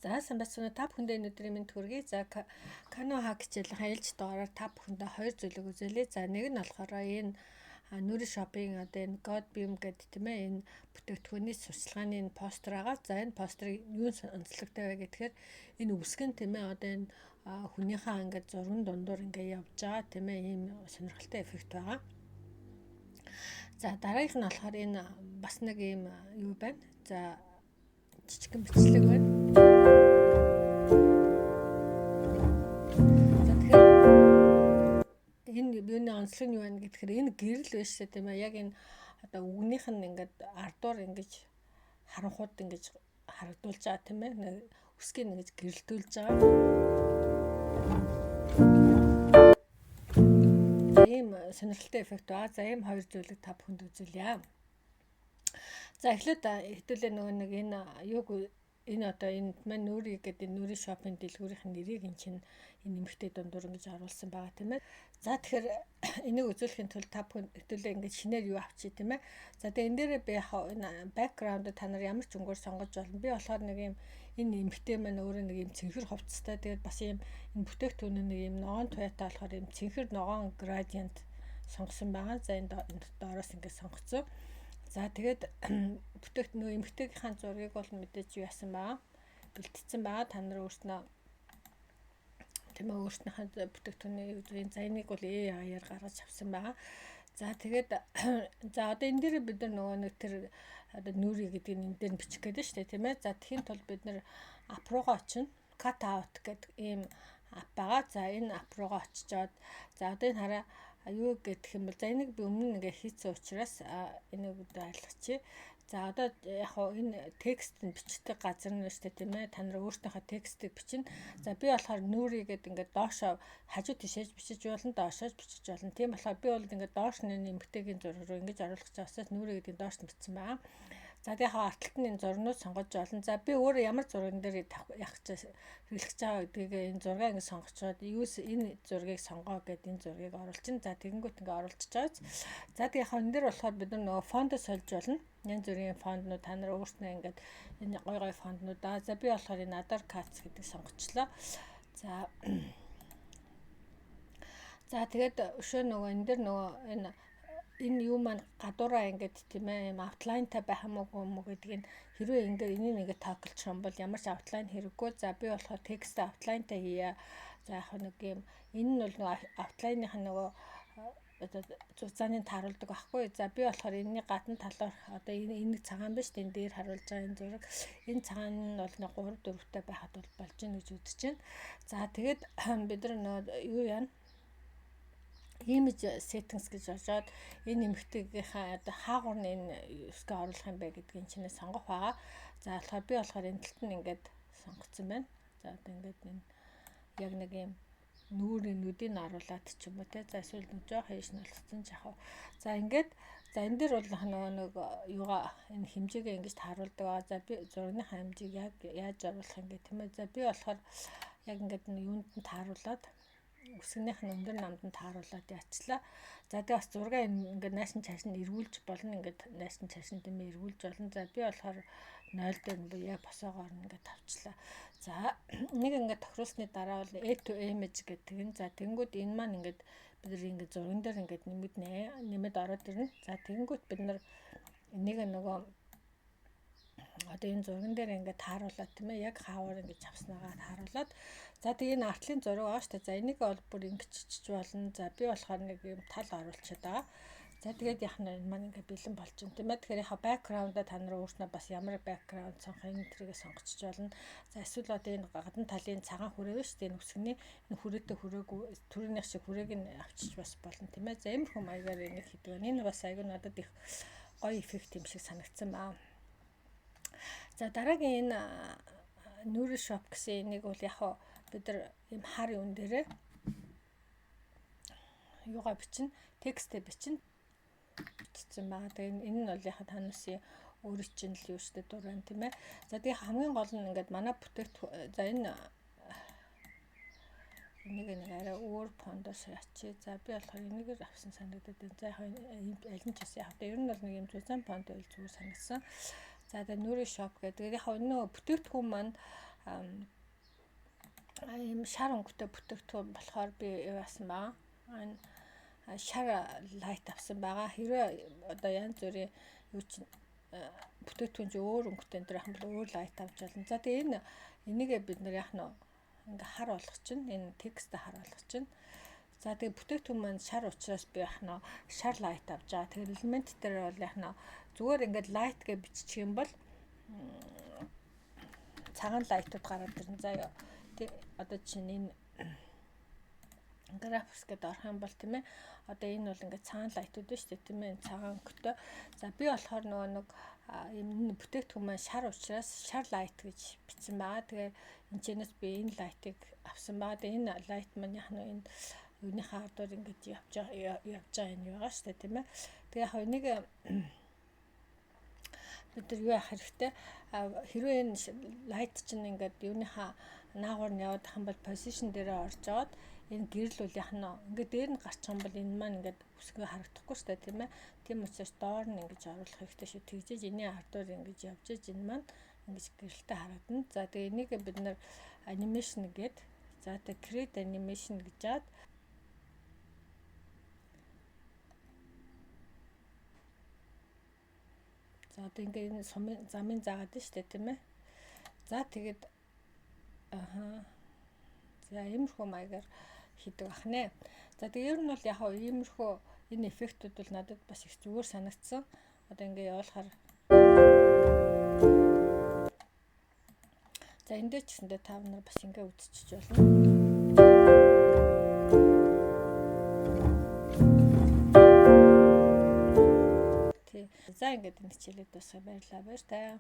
За, сайн байцгаана уу, та бүхэндээ энэ өдрийн мэнд хүргэе. За, Kano Hack хичээлийн ээлж дугаараар та бүхэндээ хоёр зүйлийг үзүүлье. За, нэг нь болохоор энэ Нүри Shop-ын одоо энэ God Beam гэдэг, тийм ээ, энэ бүтээгдэхүүний сурчлагын энэ постэр байгаа. За, энэ постерыг юун онцлогтой вэ гэхээр энэ үсэг нь, тийм ээ, одоо энэ хүнийхээ ингээд зурган дундуур ингээд явж байгаа, тийм ээ, ийм сонирхолтой эффект байгаа. За, дараагийнх нь болохоор энэ бас нэг ийм юу байна. За, жижигхэн бичлэг байна. За, тэгэхээр энэ юуны онцлог нь юу байна гэхээр энэ гэрэл биш үү, тийм ээ, яг энэ одоо үгнийх нь ингээд ардуур ингэж харанхууд ингэж харагдуулж байгаа, тийм ээ, үсгийг ингэж гэрэлтүүлж байгаа. Ийм сонирхолтой эффект байгаа. За, ийм хоёр зүйлийг та бүхэнд үзүүлье. За, эхлээд хэдүүлээ нөгөө нэг энэ юуг, энэ одоо энэ маань Нүри гэдэг Нүри Shop-ын дэлгүүрийн нэрийг энэ чинь энэ эмэгтэй дундуур ингэж оруулсан байгаа, тийм ээ. За, тэгэхээр энийг үзүүлэхийн тулд та бүхэн хэдүүлээ ингэж шинээр юу авчий, тийм ээ. За, тэгээ энэ дээрээ би яг энэ background та нар ямар ч өнгөөр сонгож болно. Би болохоор нэг юм энэ эмэгтэй маань өөрөө нэг юм цэнхэр хувцастай, тэгээд бас ийм энэ бүтээгдэхүүн нэг юм ногоон туяатай болохоор ийм цэнхэр ногоон gradient сонгосон байгаа. За, энэ доороос ингэж сонгоцсон. За, тэгээд бүтээгт нөө эмэгтэйгийнхаа зургийг бол мэдээж юу яасан байгаа. Бэлтцсэн байгаа. Та нар өөрснөө, тийм ээ, өөрснийхээ бүтээгдэхүүний юу за энийг бол AI-аар гаргаж авсан байгаа. За, тэгээд за одоо энэ дээр бид нар нөгөө нэг тэр одоо Нүри гэдгийг энэ дээр бичих гээд шүү дээ, тийм ээ. За, тэгэхийн тулд бид нар app руугаа очино. Cut out гэдэг ийм app байгаа. За, энэ app руугаа очичоод, за одоо энэ хараа юу гэх юм бол, за энийг би өмнө нь ингээ хийцэн учраас энийг бид айлгачих. За, одоо яг хуу энэ текст нь бичдэг газар нь шүү дээ, тийм ээ. Та нар өөрсдийнхөө текстийг бичнэ. За, би болохоор Нүри гэдэг ингээд доошоо хажуу тишээж бичиж болно, доошоож бичиж болно. Тийм болохоор би бол ингээд доош нь эмэгтэйгийн зураг руу ингэж оруулах гэж байгаа учраас Нүри гэдгийг доош нь бичсэн байгаа. За, тэгээ хаа ард талд нь энэ зургнууд сонгож болно. За, би өөрөө ямар зурган дээр явах гэж хэрэглэж байгаа гэдгийг энэ зургийг ингэ сонгочоод use энэ зургийг сонгоо гэдээ энэ зургийг оруулчин. За, тэгэнгүүт ингээ оруулчих байгаа. За, тэгээ хаа энэ дээр болохоор бид нар нөгөө фонтоо сольж болно. Янз бүрийн фонтнууд та нар өөрснөө ингээд энэ гой гой фонтнууд аа. За, би болохоор энэ Adar Cats гэдэг сонгочлоо. За, тэгээд өшөө нөгөө энэ дээр нөгөө энэ юу маань гадуураа ингээд, тийм ээ, юм outline тай байх юм уу юм уу гэдгийг хэрвээ ингээд энийг ингээд toggle чих юм бол ямар ч outline хэрэггүй. За, би болохоор текст outline тай хийе. За, яг нэг юм энэ нь бол нөгөө outline ных нь нөгөө одоо зузааны тааруулдаг байхгүй. За, би болохоор энэний гадна талаар одоо энэ нэг цагаан биш, энэ дээр харуулж байгаа энэ зураг, энэ цагаан нь бол нэг 3 4-тэй байхад бол болж гин гэж үзэж байна. За, тэгээд бид нар нөгөө юу яана, image settings гэж очоод энэ эмэгтэйгийнхаа одоо хаагур нь энэ үсгээ оруулах юм бэ гэдгийг чинээ сонгох байгаа. За, болохоор би болохоор энэ талд нь ингээд сонгоцсон байна. За, одоо ингээд энэ яг нэг юм нүүрийн нүдийг оруулаад ч юм уу, те. За, эсвэл нэг жоох хийш нь болгоцсон ч яах вэ. За, ингээд за энэ дээр бол нөгөө нэг юугаа энэ хэмжээгээ ингэж тааруулдаг байгаа. За, би зургийн хэмжээг яг яаж оруулах юм бэ, тийм ээ. За, би болохоор яг ингээд юунд нь тааруулаад, үсгнийх нь өндөр намд нь тааруулаад яачлаа. За, тэгээ бас зургаа ингээд наашин цааш нь эргүүлж болно. Ингээд наашин цааш нь, тийм ээ, эргүүлж болно. За, би болохоор 0 дээр нь буюу яг босоогоор нь ингээд тавчлаа. За, нэг ингээд тохируулсны дараа бол add to image гэдэг нь, за тэгэнгүүт энэ маань ингээд бид нар ингээд зурган дээр ингээд нэмэгднэ. Нэмэд ороод ирнэ. За, тэгэнгүүт бид нар энийг нөгөө одоо энэ зурган дээр ингээд тааруулаад, тийм ээ, яг хаавар ингэж авснагаа тааруулаад, за тэгээ энэ артлын зураг байгаа шүү дээ. За, энийг бол бүр ингэчиж болно. За, би болохоор нэг юм тал оруулчихад байгаа. За, тэгээд яг нь энэ маань ингээд бэлэн болчихно, тийм ээ. Тэгэхээр яг background аа та нар өөрснөө бас ямар background сонгох энэ тэрийг сонгочих болно. За, эсвэл одоо энэ гадна талын цагаан хүрээ шүү дээ. Энэ үсгний энэ хүрээтэй хүрээгүй түрүүнийх шиг хүрээг нь авчиж бас болно, тийм ээ. За, иймэрхүү маягаар энийг хийдэг. Энэ бас айгүй надад их гоё эффект юм шиг санагдсан баа. За, дараагийн энэ Нүри Shop гэсэн энийг бол яг бид нар ийм хар юун дээрээ юугаа бичнэ, текстээ бичнэ, бичсэн байгаа. Тэгээ энэ нь бол яг танаас өөрийн чинь л юу штэ дур байна, тийм ээ. За, тэгээ хамгийн гол нь ингээд манай бүтээгдэхүүн, за энэ энийг нэг арай өөр фондоос ячи. За, би болохоор энийгээр авсан санагдаад байна. За, яг аль нь ч гэсэн яг ер нь бол нэг юм зузаан фонд байвал зүгээр санагдсан. За, тэгээ Нүри Shop гэдэг. Яг нөгөө бүтээгдэхүүн маань ийм шар өнгөтэй бүтээгдэхүүн болохоор би юу яасан байгаа. Энэ шар light авсан байгаа. Хэрвээ одоо янз бүрийн юу чинь бүтээгдэхүүн чи өөр өнгөтэй энэ тэр бол өөр light авч болно. За, тэгээ энийгээ бид нар яах нь ингээ хар болгох чинь, энэ текстээ хар болгох чинь. За, тэгээ бүтээгдэхүүн маань шар учраас би яах нь шар light авч байгаа. Тэгэхээр элемент дээр бол яах нь зүгээр ингээд light гэж биччих юм бол цагаан light ууд гараад ирнэ, заяа. Тэг одоо чинь энэ graphics гэдээ орох юм бол, тийм ээ, одоо энэ бол ингээд цагаан light ууд байна шүү дээ, тийм ээ, цагаан өнгөтэй. За, би болохоор нөгөө нэг юм бүтээгдэхүүн маань шар учраас шар light гэж бичсэн байгаа. Тэгээ энэ чэнэс би энэ light ыг авсан байгаа. Тэгээ энэ light маань яг нь энэ юуныхаа ардуур ингэж явж байгаа юм байгаа шүү дээ, тийм ээ. Тэгээ яг энийг бид нар юу яах хэрэгтэй? Хэрвээ энэ light чинь ингээд юуныхаа наагур нь яваад ах юм бол position дээрээ орж аваад энэ гэрэл бол яг нь ингээд дээр нь гарчих юм бол энэ маань ингээд үсгээ харагдахгүй шүү дээ, тийм ээ. Тийм учраас доор нь ингэж оруулах хэрэгтэй шүү. Тэгжээж энэний ардуур ингэж явж иж энэ маань ингэж гэрэлтэй харагдана. За, тэгээ энийг бид нар animation гээд, за, тэгээ create animation гэж яад. За, одоо ингээд энэ сумын замын заагаад нь шүү дээ, тийм ээ. За, тэгээд аха. За, иймэрхүү маягаар хийдэг ах нэ. За, тэгээ ер нь бол яг хаа иймэрхүү энэ эффектүүд бол надад бас их зүгээр санагдсан. Одоо ингээ явуулахаар. За, энэ дээр ч гэсэндээ та нар бас ингээ үзчихэж болно. Тий. За, ингээд энэ хичээлээ дуусгая. Баярлалаа. Баяртай.